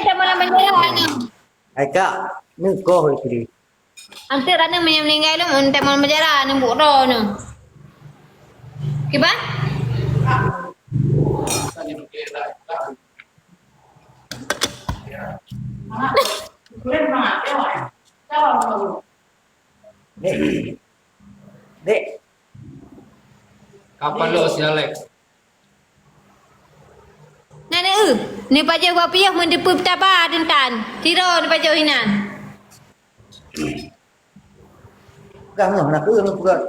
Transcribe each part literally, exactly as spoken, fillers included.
Sama lam penjara ni. Ai kak, ni koh itu dia. Anteuk raneuk meunyoe meuninggai lom, enteuk lam penjara, neubuet droe nyoe. Kiban? Dek. Dek. Kapal lo si Alex. Nan eu, neupajoh bak piôh meudeupeue taba deuntan. Sidroe neupajoh inan. Peugah nyoe, na keuh nyoe peugah.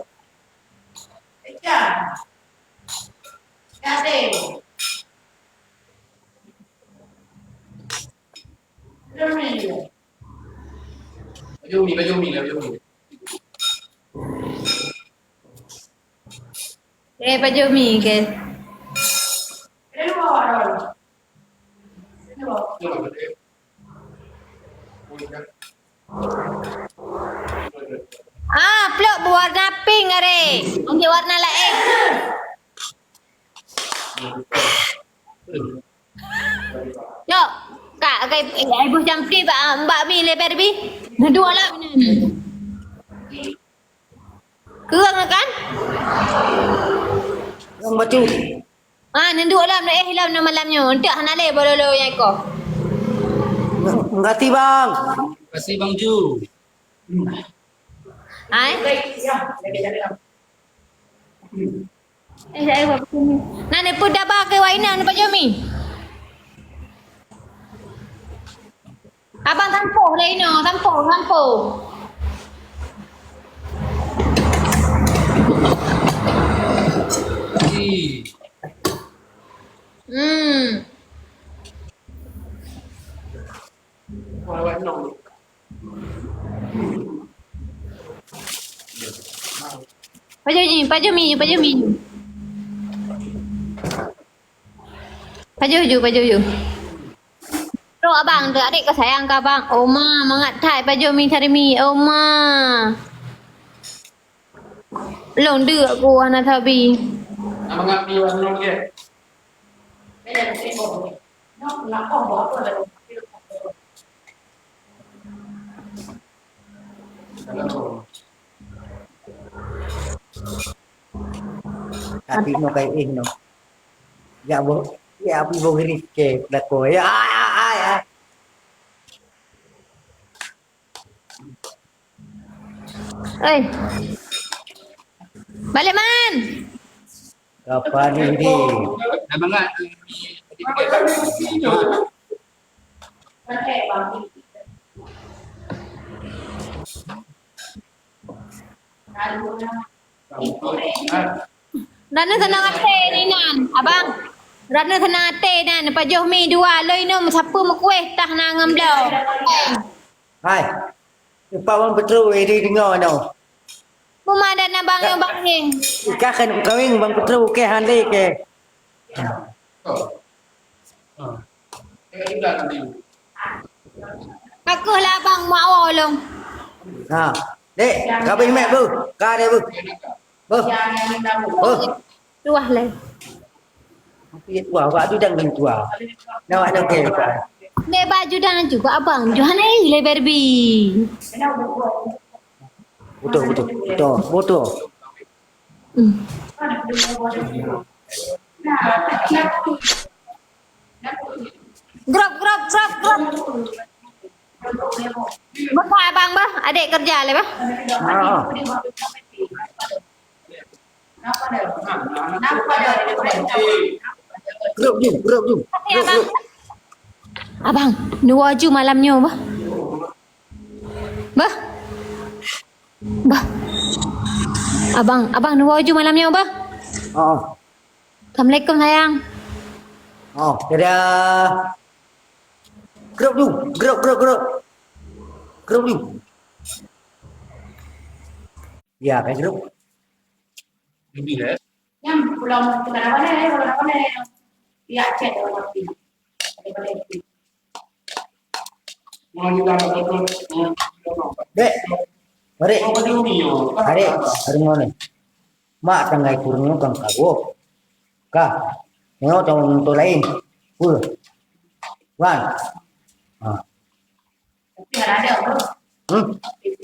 Baju mi, baju mi, baju mi. Eh, baju mi ke? Ah, plôk beuwarna pink are. Ngon warna laén. Yok, kak, kai, eh, ai boh cangkri bak, bak mi lebar bi. Neuduek lam. Kureueng kan? Yang bacu. Ah, neuduek lam, eh, lam na malam nyoe. Enteuk hana lé bololo nyang iko. Makasih, Bang. Makasih, Bang Ju. Hai. Eh, saya buat begini. Nah, ni pun dah bagi wai nang ni, Pak Jomi. Abang tampoh lah ino, tampoh, tampoh. Hmm. Pajoh ji, pajoh mi, pajoh mi. Pajoh ju, pajoh ju. Trok abang tu, adik kau sayang kau abang. Oma, mangat thai pajoh mi cari mi. Oma. Long deuk ku hana sabi. Mangat mi wan long ke? Tapi no kai eh no. Ya bo, ya api bo geri ke belako. Ya ai ai ai. Oi. Balik man. Kapan ini? Dah bangat. Rana senang até ni nan, abang. Rana senang até nan, pajoh mi dua, loi nom sapu meukueh tah na ngon bloe. Hai. Lupa bang Petru, eh, di dengar no. Muma dan abang yang bang ni. Ikah kan kawin bang Petru ke hande ke. Aku lah abang mau long. Ha. Dek, kau bih mek bu. Kau ada bu. Bu. Bu. Tuah leh. Tapi tuah, wak tu jangan tuah. Nak wak nak ke tuah. Mek baju dan juga abang. Johan ai le Barbie. Betul, betul, betul, betul. Hmm. Grup, grup, grup, grup. Buka abang bah, adik kerja le bah. Ah. Grup je, grup je. Tapi abang, abang, dua ju malam nyoe bah. Bah. Bah. Abang, abang dua ju malam nyoe bah. Oh. Assalamualaikum sayang. Oh, dadah. Grup tu, grup, grup, grup. Grup tu. Ya, kan grup. Lebih eh. Yang pulang ke mana-mana eh, mana-mana eh. Ya, cek orang. Dek, mari. Mari, hari ni. Mak tanggai kurung kan kagok. Ka, nyoe tahu untuk lain. Pul. Wan. Kan ada, bro. Hmm. P P.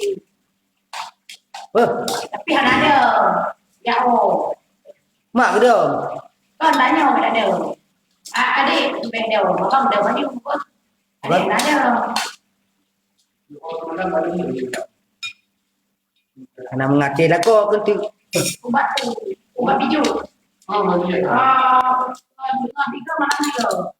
Beuh, Tapi hana ada. Ya, oh. mak keudong. Kan tanya kan ada. Ah, adik, sampai ada. Abang ada baju pun. Adik, hana ada. Hana meungaté lakoe keutu. Ubat tu. Ubat biju. Ah, ubat biju mana ada?